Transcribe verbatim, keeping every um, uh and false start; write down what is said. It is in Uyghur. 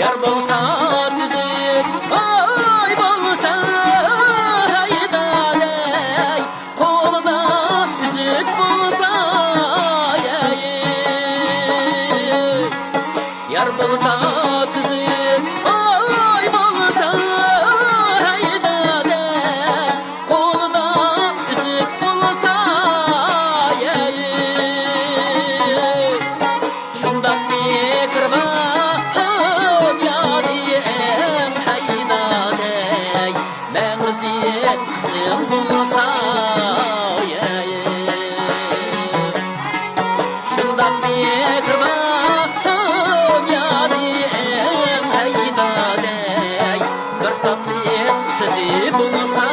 يار بولسا تۈزۈك، ئاي بولسا ھەيدەي، قولىدا ئۈزۈك بولسا، ئەي. يار بولسا تۈزۈك، ئاي بولسا ھەيدەي، قولىدا ئۈزۈك بولسا، ئەي. شۇنداق مېھرىبان يارىم ھەيدەي، مەڭزى قىزىل بولسا، ئەي. شۇنداق مېھرىبان يارىم ھەيدەي، بىر تاتلىق سۆزى بولسا،